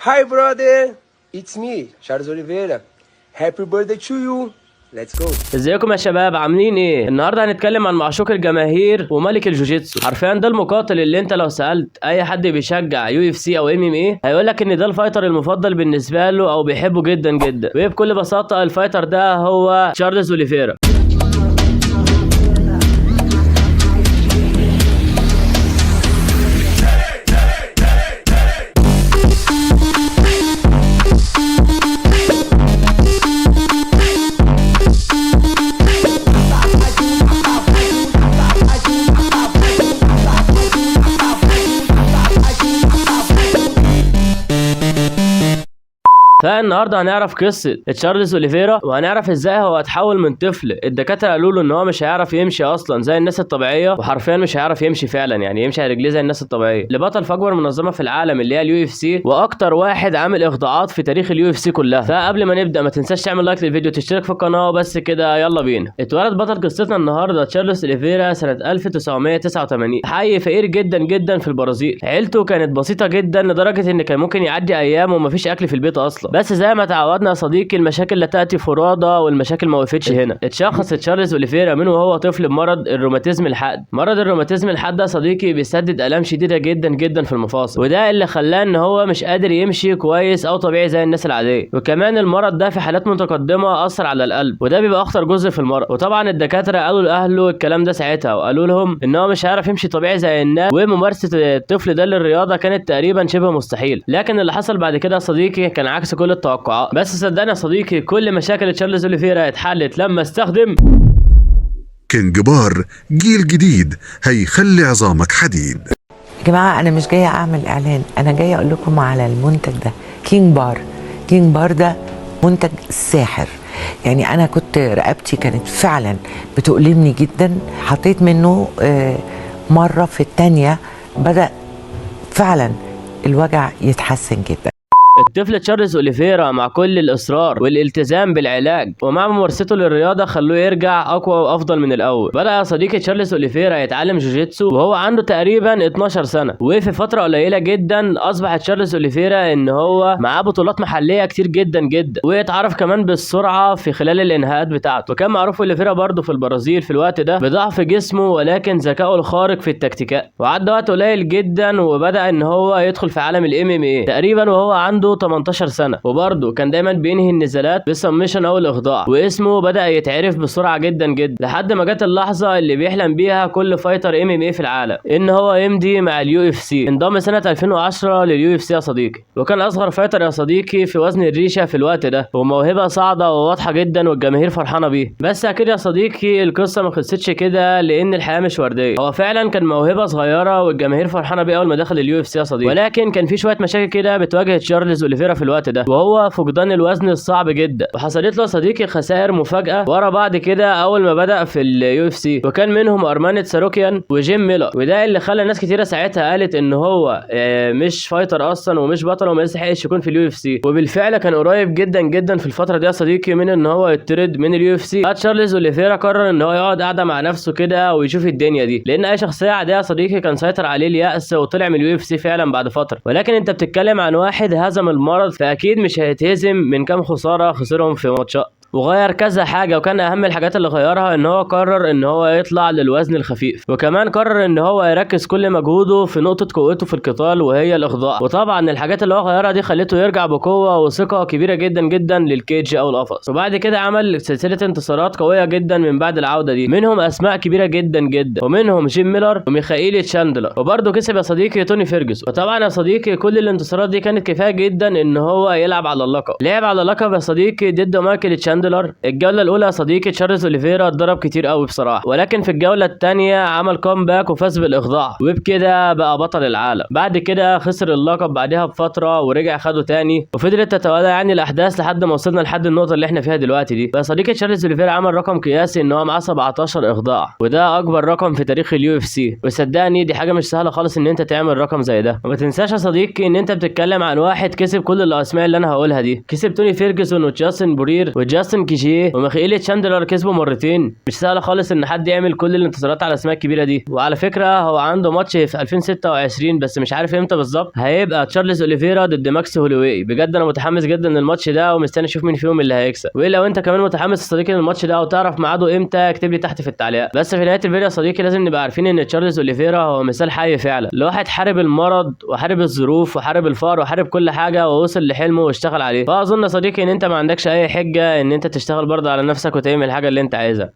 Hi brother, it's me, Charles Oliveira. Happy birthday to you. Let's go. ازيكم يا شباب، عاملين ايه؟ النهارده هنتكلم عن معشوق الجماهير وملك الجوجيتسو. حرفيا ده المقاتل اللي انت لو سالت اي حد بيشجع UFC او MMA هيقول لك ان ده ال fighter المفضل بالنسبة له او بيحبه جدا جدا. وبكل بساطة ال fighter ده هو تشارلز اوليفيرا. فالنهارده هنعرف قصة تشارلز اوليفيرا، وهنعرف ازاي هو اتحول من طفل الدكاترة قالوا له ان هو مش هيعرف يمشي اصلا زي الناس الطبيعية، وحرفيا مش هيعرف يمشي فعلا، يعني يمشي على رجليه زي الناس الطبيعية، لبطل في اكبر منظمة في العالم اللي هي ال UFC، واكتر واحد عامل اخضاعات في تاريخ ال UFC كلها. فقبل ما نبدا ما تنساش تعمل like للفيديو وتشترك في القناة، وبس كده يلا بينا. اتولد بطل قصتنا النهارده تشارلز اوليفيرا سنة 1989، حي فقير جدا جدا في البرازيل. عيلته كانت بسيطة جدا لدرجة ان كان ممكن يعدي ايام ومفيش اكل في البيت اصلا. بس زي ما تعودنا يا صديقي المشاكل لا تاتي فرادى، والمشاكل ما وقفتش هنا. اتشخص تشارلز اوليفيرا من وهو طفل بمرض الروماتيزم الحاد. مرض الروماتيزم الحاد ده يا صديقي بيسدد الام شديدة جدا جدا في المفاصل، وده اللي خلاه ان هو مش قادر يمشي كويس او طبيعي زي الناس العادية. وكمان المرض ده في حالات متقدمة اثر على القلب، وده بيبقى اخطر جزء في المرض. وطبعا الدكاترة قالوا لاهله الكلام ده ساعتها، وقالوا لهم ان هو مش هيعرف يمشي طبيعي زي الناس، وممارسة الطفل ده للرياضة كانت تقريبا شبه مستحيل. لكن اللي حصل بعد كده يا صديقي كان عكس كل التوقعات. بس صدقني يا صديقي كل مشاكل تشارلز اوليفيرا اتحلت لما استخدم كينج بار. جيل جديد هيخلي عظامك حديد. يا جماعة أنا مش جاية أعمل إعلان، أنا جاية أقول لكم على المنتج ده كينج بار. كينج بار ده منتج ساحر. يعني أنا كنت رقبتي كانت فعلا بتؤلمني جدا، حطيت منه مرة في التانية بدأ فعلا الوجع يتحسن جدا. الطفل تشارلز اوليفيرا مع كل الاصرار والالتزام بالعلاج ومع ممارسته للرياضة خلوه يرجع اقوى وافضل من الاول. بدا يا صديقي تشارلز اوليفيرا يتعلم جوجيتسو وهو عنده تقريبا 12 سنة، وفي فترة قليله جدا اصبح تشارلز اوليفيرا ان هو معاه بطولات محليه كتير جدا جدا، ويتعرف كمان بالسرعة في خلال الانهاءات بتاعته. وكان معروف اوليفيرا برضه في البرازيل في الوقت ده بضعف جسمه ولكن ذكائه الخارق في التكتيكات. وعدى وقت قليل جدا وبدا ان هو يدخل في عالم ال MMA تقريبا وهو عنده 18 سنة، وبرضه كان دايما بينهي النزالات بال submission او الاخضاع، واسمه بدا يتعرف بسرعة جدا جدا لحد ما جت اللحظة اللي بيحلم بيها كل fighter MMA في العالم، ان هو يمضي مع ال UFC. انضم سنة 2010 لل UFC يا صديقي، وكان اصغر fighter يا صديقي في وزن الريشة في الوقت ده، وموهبه صاعده وواضحة جدا والجماهير فرحانة بيه. بس اكيد يا صديقي القصة ما خلصتش كده، لان الحياة مش وردية. هو فعلا كان موهبة صغيرة والجماهير فرحانة بيه اول ما دخل ال UFC يا صديقي، ولكن كان في شوية مشاكل كده بتواجه تشارلز اوليفيرا في الوقت ده، وهو فقدان الوزن الصعب جدا. وحصلت له صديقي خسائر مفاجاة ورا بعض كده اول ما بدا في ال UFC، وكان منهم ارمان تساروكيان وجيم ميلر، وده اللي خلى ناس كتيرة ساعتها قالت ان هو مش fighter اصلا ومش بطل وما يستحقش يكون في ال UFC. وبالفعل كان قريب جدا جدا في الفترة دي يا صديقي من ان هو يطرد من ال UFC. تشارلز اوليفيرا قرر ان هو يقعد قاعدة مع نفسه كده ويشوف الدنيا دي، لان اي شخصية عادية يا صديقي كان سيطر عليه اليأس وطلع من ال UFC فعلا بعد فترة. ولكن انت بتتكلم عن واحد هزم المرض، فاكيد مش هيتهزم من كام خسارة خسرهم في ماتشات. وغير كذا حاجة، وكان اهم الحاجات اللي غيرها ان هو قرر ان هو يطلع للوزن الخفيف، وكمان قرر ان هو يركز كل مجهوده في نقطة قوته في القتال وهي الاخضاع. وطبعا الحاجات اللي هو غيرها دي خلته يرجع بقوة وثقه كبيرة جدا جدا لل cage او القفص. وبعد كده عمل سلسلة انتصارات قوية جدا من بعد العودة دي، منهم اسماء كبيرة جدا جدا، ومنهم جيم ميلر وميخائيل تشاندلر، وبرده كسب يا صديقي توني فيرجسون. وطبعا يا صديقي كل الانتصارات دي كانت كفاية جدا ان هو يلعب على اللقب. لعب على اللقب يا صديقي ضد مايكل تشاندلر. الجولة الاولى يا صديقي تشارلز اوليفيرا اتضرب كتير قوي بصراحة، ولكن في الجولة الثانية عمل comeback وفاز بالاخضاع، وبكده بقى بطل العالم. بعد كده خسر اللقب بعدها بفترة ورجع خده تاني، وفضلت تتوالى يعني الاحداث لحد ما وصلنا لحد النقطة اللي احنا فيها دلوقتي دي. بقى صديقي تشارلز اوليفيرا عمل رقم قياسي ان هو معاه 17 اخضاع، وده اكبر رقم في تاريخ ال UFC. وصدقني دي حاجة مش سهلة خالص ان انت تعمل رقم زي ده. وما تنساش يا صديقي ان انت بتتكلم عن واحد كسب كل الاسماء اللي انا هقولها دي، كسب توني فيرجسون وجاستن بورير وجاستن جاستن كيجيه وميخائيل تشاندلر كسبه مرتين. مش سهل خالص ان حد يعمل كل الانتصارات على الاسماء الكبيرة دي. وعلى فكرة هو عنده ماتش في 2026 بس مش عارف امتى بالظبط، هيبقى تشارلز اوليفيرا ضد ماكس هولوي. بجد انا متحمس جدا للماتش ده ومستني اشوف مين فيهم اللي هيكسب. ولو انت كمان متحمس يا صديقي للماتش ده وتعرف ميعاده امتى اكتب لي تحت في التعليقات. بس في نهاية الفيديو يا صديقي لازم نبقى عارفين ان تشارلز اوليفيرا هو مثال حي فعلا لواحد حارب المرض وحارب الظروف وحارب الفقر وحارب كل حاجة ووصل لحلمه واشتغل عليه. فاظن يا صديقي ان انت ما عندكش اي حجه ان انت تشتغل برضه على نفسك وتعمل الحاجة اللي انت عايزها.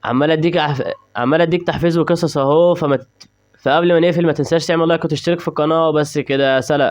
عمال اديك تحفيز وقصص اهو. فقبل ما نقفل ما تنساش تعمل like وتشترك في القناة. وبس كده، سلام.